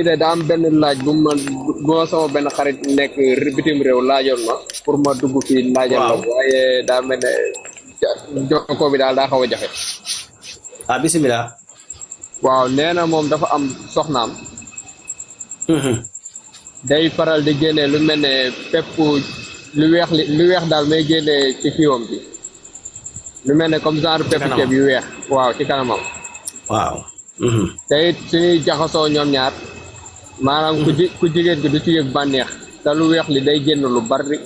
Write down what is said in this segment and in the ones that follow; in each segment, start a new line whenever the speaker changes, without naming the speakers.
de daa am benn laaj bu ma sama benn xarit nekk bitim réew laajoon ma pour ma dugg fii laajal la waaye daa mel ne jokkoo bi daal daa xaw a jafe.
Bismillah.
waaw nee na moom dafa am soxnaam. day faral di génne lu mel ne pepp lu weex daal may génne ci kiiwam bi lu mel ne comme genre pepp ceeb yu weex waaw ci kanamam.
waaw.
te it suñuy jaxasoo ñoom ñaar maanaam ku jigéen gi du ci yëg bànneex te lu weex li day génn lu bari.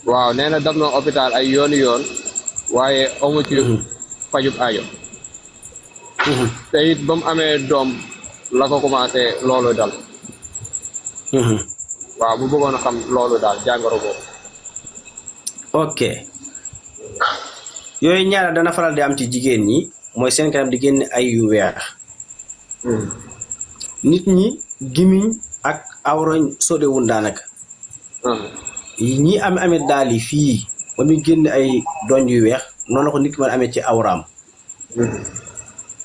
waaw nee na dem na hôpital ay yooni yoon waaye amu ci fajub aajo. te it ba mu amee doom la ko commencé loolu dal. waaw bu bëggoon a xam loolu daal jàngoro boobu.
ok yooyu ñaara dana faral di am ci jigéen ñi mooy seen kanam di génn ay yu weex. nit ñi gimiñ ak awra sodewul daanaka. ñi amee daal yi fii ba muy génn ay donj yu weex noonu la ko nit ki mën amee ci awraam.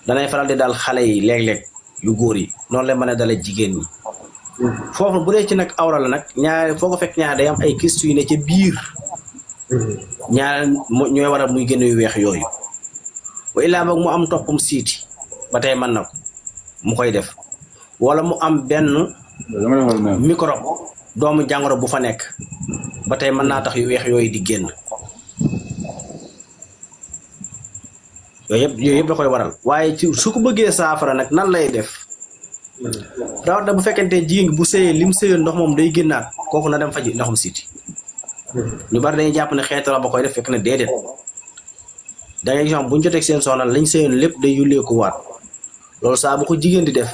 danay faral di daal xale yi léeg-léeg yu góor yi noonu la mën a dale jigéen ñi. foofu bu dee ci nag awra la nag ñaare foo ko fekk ñaare day am ay kistu yu ne ca biir. ñaare ñooy waral muy génn yu weex yooyu. wa illaa boog mu am toppum siiti ba tey mën na ko mu koy def wala mu am benn microbe doomu jàngoro bu fa nekk ba tey mën naa tax yu weex yooyu di génn. yooyu yëpp da koy waral waaye ci su ko bëggee saafara nag nan lay def rawatina bu fekkente jigéen bu sëyee lim sëyoon ndox moom day génnaat kooku na dem faji ndoxum siiti. ñu bari dañuy jàpp ne xeetu ba koy def fekk na déedéet da ngay gis bu ñu jotee seen soxna lañ sëyoon lépp day yullee ko waat loolu saa bu ko jigéen di def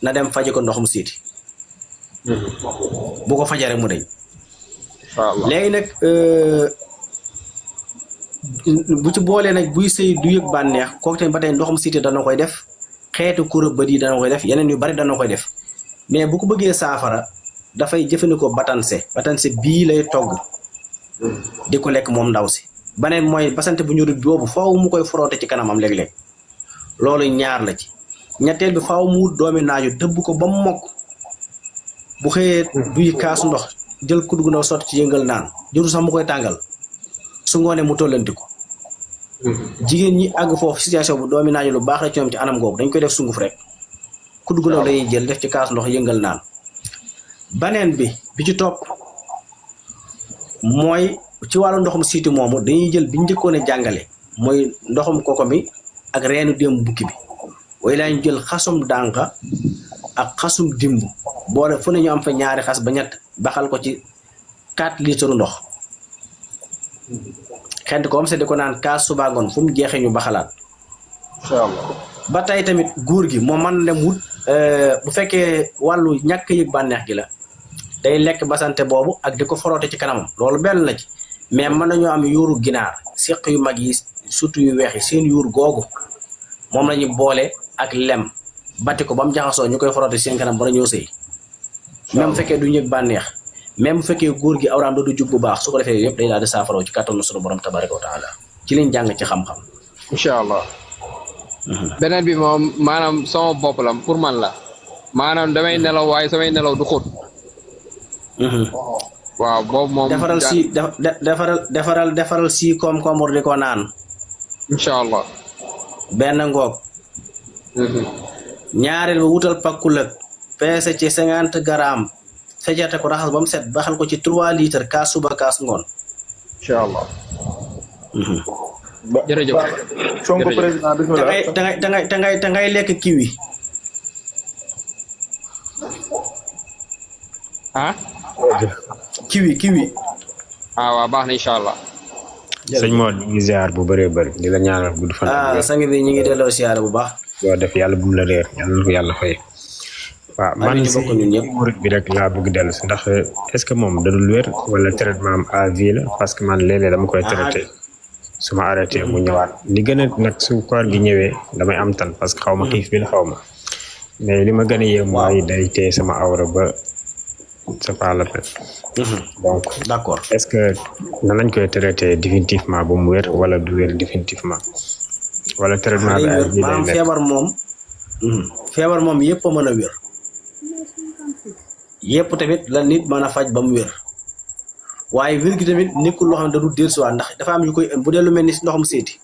na dem faji ko ndoxum siiti. bu ko fajee rek mu deñ. léegi nag bu ci boolee nag buy sëy du yëg bànneex kooku tamit ba tey ndoxum siiti dana koy def xeetu kura bët yi dana koy def yeneen yu bari dana koy def mais bu ko bëggee saafara dafay jëfandikoo batanse bii lay togg di ko lekk moom ndaw si. baneen mooy basante bu ñurut boobu faaw mu koy frotté ci kanamam léeg-léeg loolu ñaar la ci. ñetteel bi faaw mu wut doomi naaju dëbb ko ba mu mokk bu xëyee duy kaasu ndox jël kudd gu ndaw sotti ci yëngal naan jëru sax mu koy tàngal su ngoonee mu tollanti ko. jigéen ñi àgg foofu situation bu doomi naaju lu baax la ci ñoom ci anam googu dañ koy def sunguf rek kudd gu ndaw dañuy jël def ci kaasu ndox yëngal naan. baneen bi ci topp mooy ci wàllu ndoxum siiti moomu dañuy jël bi njëkkoon a jàngale mooy ndoxum koko mi ak reenu démb bukki bi way laa ñu jël xasum dànqa ak xasum dimb boole fu ne ñu am fa ñaari xas ba ñett baxal ko ci 4 litres ndox xent ko am se di ko naan kaas suba ngoon fu mu jeexee ñu baxalaat.
incha allah
ba tey tamit góor gi moo mën dem wut bu fekkee wàllu ñàkk yëg bànneex gi la day lekk basante boobu ak di ko foroote ci kanamam loolu benn la ci mais mën nañoo am yuuru ginaar seq yu mag yi surtout yu weex yi seen yuur googu moom la ñu boole ak lem batti ko ba mu jaxasoo ñu koy foroote seen kanam ba ñoo sëy même bu fekkee du yëg bànneex même bu fekkee góor gi awraam du jub bu baax su ko defee yëpp day daal di saafaroo ci kàttanu sunu borom tabaraka wa taala ci liñ jàng ci xam-xam.
incha allah. beneen bi moom maanaam sama bopp la pour man la maanaam damay nelaw waaye samay nelaw du xóot. waaw boobu moom. defaral si koom-koom di ko naan. incha allah.
benn ngoog. ñaareel ba wutal pakkul ak peese ci 50 grammes fejate ko raxas ba mu set baxal ko ci 3 litres kaas suba kaas ngoon.
incha allah. jërëjëf.
Sonko président bismillah
te ngay lekk kiwi.
ah.
kiwi.
waaw baax na incha allah.
sëñ Mor ñu ngi ziar bu bëree bëri di la ñaanal gudd fan.
sang bi ñu ngi delloo ziar bu baax.
yoo def yàlla bu mu la réer yàlla na ko yàlla fay. waaw man si murit bi rek laa bëgg dellu si ndax est-ce que moom da dul wér wala traitement am à vie la parce que man léeg-léeg dama koy traité su ma arrêté mu ñëwaat li gën a nag su koor gi ñëwee damay am tan parce que xaw ma xiif bi la xaw ma mais li ma gën a yéem mooy day téye sama awra ba c'est pas la peine. donc
d'accord
est-ce que nan lañ koy traité définitivement ba mu wér wala du wér définitivement wala traitement bi
maanaam feebar moom feebar moom yëpp a mën a wér yëpp tamit la nit mën a faj ba mu wér waaye wér gi tamit nekkul loo xam ne da du dellusiwaat ndax dafa am yu koy bu dee lu mel ni ndoxam seeti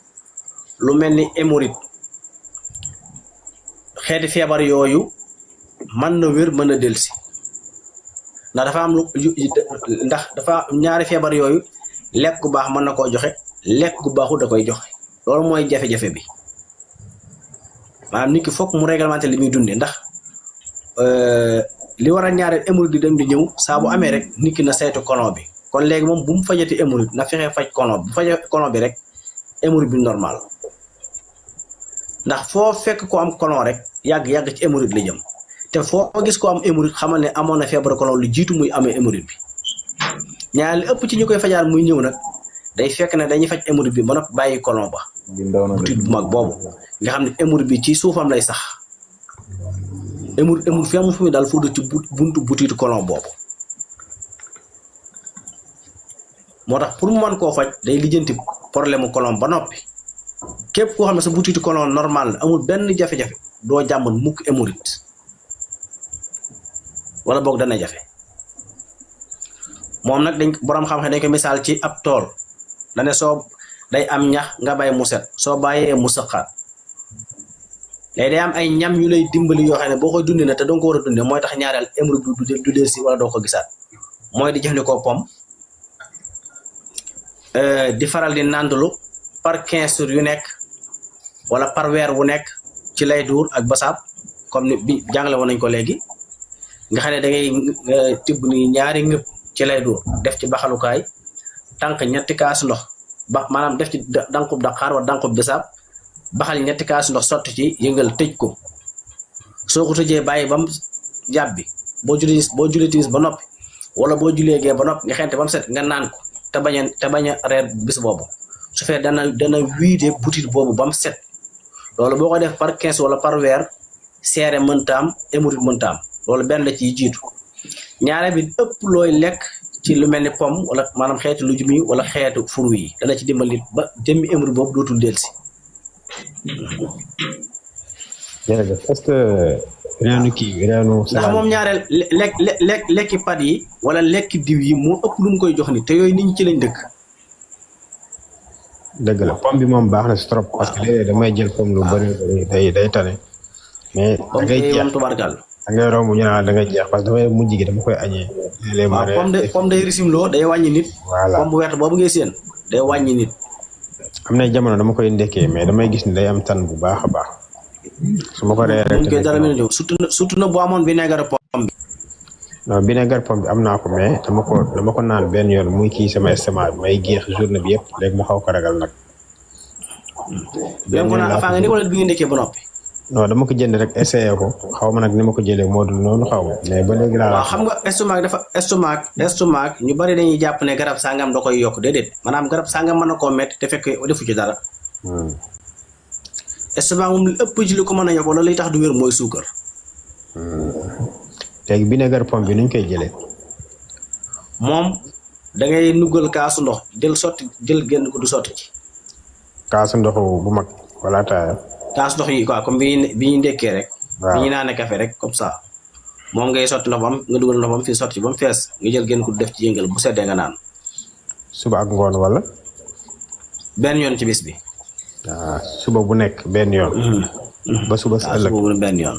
lu mel ni hémorroïde xeeti feebar yooyu mën na wér mën a dellusi ndax dafa am ndax dafa ñaari feebar yooyu lekk gu baax mën na koo joxe lekk gu baaxul da koy joxe loolu mooy jafe-jafe bi maanaam nit ki foog mu réglementé li muy dundee ndax li war a ñaareel hémorroïde di dem di ñëw saa bu amee rek nit ki na saytu colon bi kon léegi moom bu mu fajati hémorroïde na fexee faj colon bu fajee colon bi rek hémorroïde bi normal ndax foo fekk ko am colon rek yàgg-yàgg ci hémorroïde la jëm te foo gis ko am hémorroïde xamal ne amoon na feebar colon lu jiitu muy amee hémorroïde bi ñaar li ëpp ci ñu koy fajaar muy ñëw nag day fekk ne dañuy faj hémorroïde bi ba noppi bàyyi colon ba butit bu mag boobu nga xam ne hémorroïde bi ci suufam lay sax hémorroïde fi amul fu muy daal fu ci buntu butitu colon boobu moo tax pour mu mën koo faj day lijjanti problème mu colon ba noppi képp koo xam ne sa butitu colon normal la amul benn jafe-jafe doo jàmbat mukk hémorroïde wala boog dana jafe moom nag dañ borom xam-xam dañ ko misaal ci ab tool da ne soo day am ñax nga bay mu set soo bàyyee mu sëqaat léegi day am ay ñam yu lay dimbali yoo xam ne boo koy dundee na te doo ko war a dundee mooy tax ñaareel hémorroïde du dee si wala doo ko gisaat mooy di jëfandikoo pomme di faral di nàndalu par 15 jours yu nekk wala par weer wu nekk ci lay duur ak basaab comme ni bi jàngale woon nañ ko léegi nga xam ne da ngay tibb ni ñaari ngëp ci lay duur def ci baxalukaay tànk ñetti kaas ndox ba maanaam def ci danqub daqaar wala danqub bisaab baxal ñetti kaas ndox sotti ci yëngal tëj ko soo ko tëjee bàyyi ba mu jàbbi boo julee timis ba noppi wala boo julee gee ba noppi nga xente ba mu set nga naan ko te bañ a reer bis boobu su fekkee dana wiide butit boobu ba mu set loolu boo ko def par 15 wala par weer seere mëntaam hémorroïde mëntaam loolu benn la ciy jiitu ñaare bi ëpp looy lekk ci lu mel ni pomme wala maanaam xeetu lujum yi wala xeetu furu yi dana ci dimbali ba jëmmi hémorroïde boobu dootul dellusi.
jërëjëf est-ce que reenu
ndax moom ñaareel lekki pat yi wala lekki diw yi moo ëpp lu mu koy jox ni te yooyu nit ñi ci lañ dëkk.
dëgg la pomme bi moom baax na si trop parce que léeg-léeg damay jël pomme lu bëri day tane mais da ngay jeex
tubarkal
da ngay romb ñu naan da ngay jeex parce que damay mujj gi dama koy añee
waaw pomme day risimloo day wàññi nit
voilà
pomme bu wert boobu ngay seen day wàññi nit
am na jamono dama koy ndekkee mais damay gis ni day am tan bu baax a baax su ma ko ree rek
dara mel ni surtout na bu amoon vinaigre pomme bi
non vinaigre pomme bi am naa ko mais dama ko naan benn yoon muy kii sama estomac bi may géex journée bi yëpp léegi ma xaw ko ragal nag.
benn ko naan afaa nga ni wala bi nga ndekkee ba noppi.
non dama ko jënd rek essayé ko xaw ma nag ni ma ko jëlee moo dul noonu xaw ma mais ba léegi laa.
waaw xam nga estomac ñu bari dañuy jàpp ne garab sangam da koy yokk déedéet maanaam garab sangam mën na koo métti te fekk defu ci dara. estomac moom li ëpp ci li ko mën a yokk wala liy tax du wér mooy suukar.
léegi vinaigre pomme bi nuñ koy jëlee.
moom da ngay nuggal kaasu ndox jël génn ko du sotti ci.
kaasu ndox bu mag wala ataaya.
kaasu ndox yi quoi comme bi ñu ndekkee rek.
waaw
bi ñu naanee café rek comme ça. moom ngay sotti ndox bam nga dugal ndox bam fii sotti ba mu fees nga jël génn ko def ci yëngal bu seddee nga naan.
suba ak ngoon wala.
benn yoon ci bis bi.
suba bu nekk benn yoon. ba suba si ëllëg
suba bu benn yoon.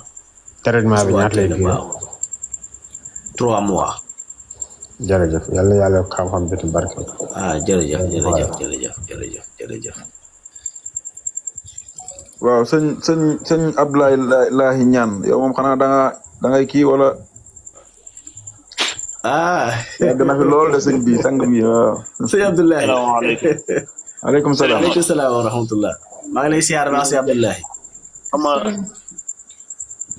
traitement bi ñaata lay durer.
3 mois.
jërëjëf yàlla xam-xam bi te barke.
jërëjëf.
waaw sëñ Abdoulaye Lahi ñaan yow moom xanaa da ngay kii wala. yàgg na fi lool de sëñ bi sang bi waaw.
sëñ Abdoulaye.
salaamaaleykum.
maaleykum salaam.
waaleykum salaam wa rahmatullah. maa ngi lay siyaar baax sëñ Abdoulaye.
xam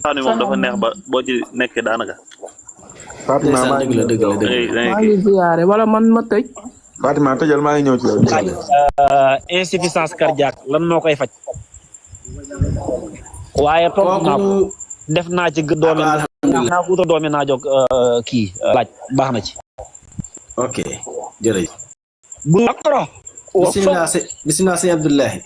nga moom dafa neex ba boo ci nekkee daanaka.
Fatima maa ngi
dëgg la
maa ngi ziyaare wala man ma tëj.
Fatima tëjal maa ngi ñëw ci yow.
insuffisance cardiaque lan moo koy faj. waaye toog naa ko def naa ci doomi naa jóg kii laaj baax na ci.
ok jërëjëf.
bu akro
bismillah sëñ Abdoulaye.